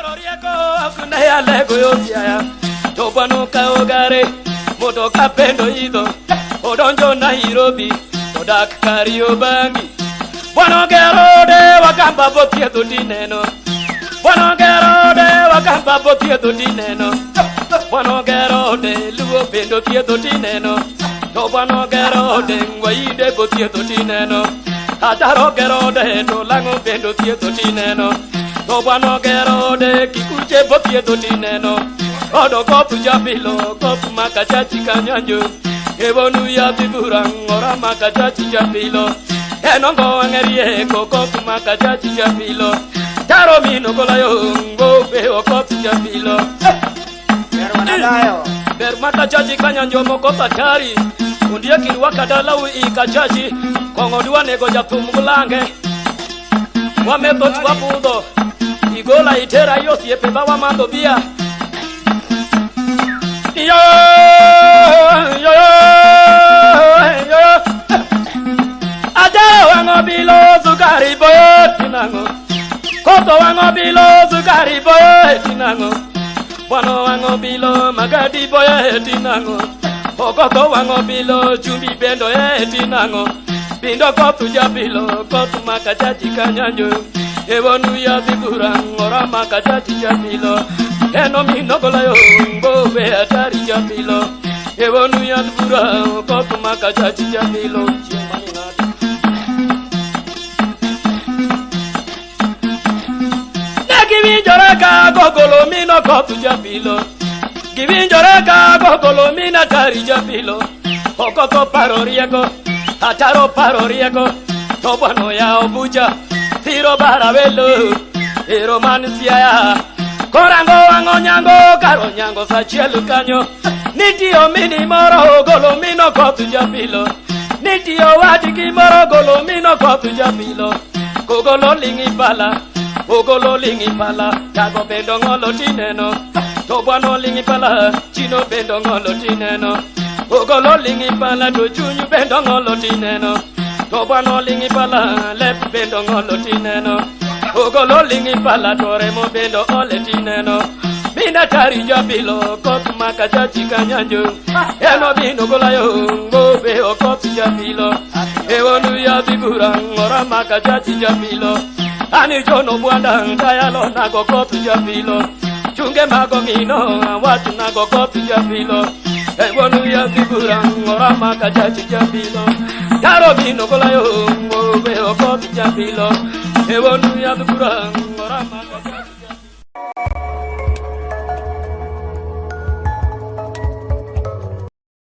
Paro rieko ok ne alego yo Siaya. To bwana okawo gare, motoka bende oidho, odonjo Nairobi, odak Kariobangi. Bwana ogero ode Wakamba bothiedho tineno. Bwana ogero ode Wakamba bothiedho tineno. Bwana ogero ode Luo bende othiedho tineno. To bwana ogero ode Ngwainde bothiedho tineno. Ataro ogero ode to Lang'o bende othiedho tineno. To bwana ogero ode Kikuche bothiedho tineno. Odo koth jabilo koth makachachi kanyanjo. Ebonu yathi bura ng'ora makachachi jabilo. Enongo wang'e rieko koth makachachi jabilo. Taro mino golayo ngobe okoth jabilo. Ber wanadayo. Ber makachachi kanyanjo moko satari. Ondiek irwaka dalau i kachachi. Kong'o dwa nego jathum gulange. Wametho to wabudho. Igola itera i osiepe ba wamadho bia. Yo, yo, yo. Aja wang'o bilo sukari boyo tinang'o. Koto wang'o bilo sukari boyo tinang'o. Bwana wang'o bilo magadi boyo tinang'o. Okoto wang'o bilo chumbi bendo e tinang'o. Bindo kothu jabilo kothu makachachi kanyanjo. Ewonu yathi bura ng'ora makachachi jabilo. Eno minogolayo ngobe atari jabilo. Ewonu yath bura kothu makachachi jabilo. Chieng' mane ng'ato. Ne giwinjore ka gogolo mino koth jabilo. Giwinjore ka gogolo mino atari jabilo. Okotho paro rieko, ataro paro rieko. To bwana oyawo bucha, siro barawelo, ero man Siaya. Korango wang'o nyango, karo nyango sachiel kanyo. Nitie mini moro ogolo mino koth jabilo. Nitie wadgi moro ogolo mino koth jabilo. Kogolo ling'i pala, ogolo ling'i pala, tago bendo ng'olo tineno. To bwana ling'i pala, chino bendo ng'olo tineno. Ogolo ling'i pala, to chuny bendo ng'olo tineno. To bwana ling'i pala, lep bendo ng'olo tineno. Ogolo ling'i pala, to remo bendo ole tineno. Mina tari jabilo, koth makachachi kanyanjo. Eno bino golayo, ngobe okoth jabilo. Ewonu yathi bura, ng'ora makachachi jabilo. Ani jono bwanda, kayalo nago koth jabilo. Chunge mago ng'ino, wach nago koth jabilo. Ewonu yathi bura, ng'ora makachachi jabilo. Taro bino golayo, ngobe okoth jabilo. Ewonu yathi bura, ng'ora makachachi.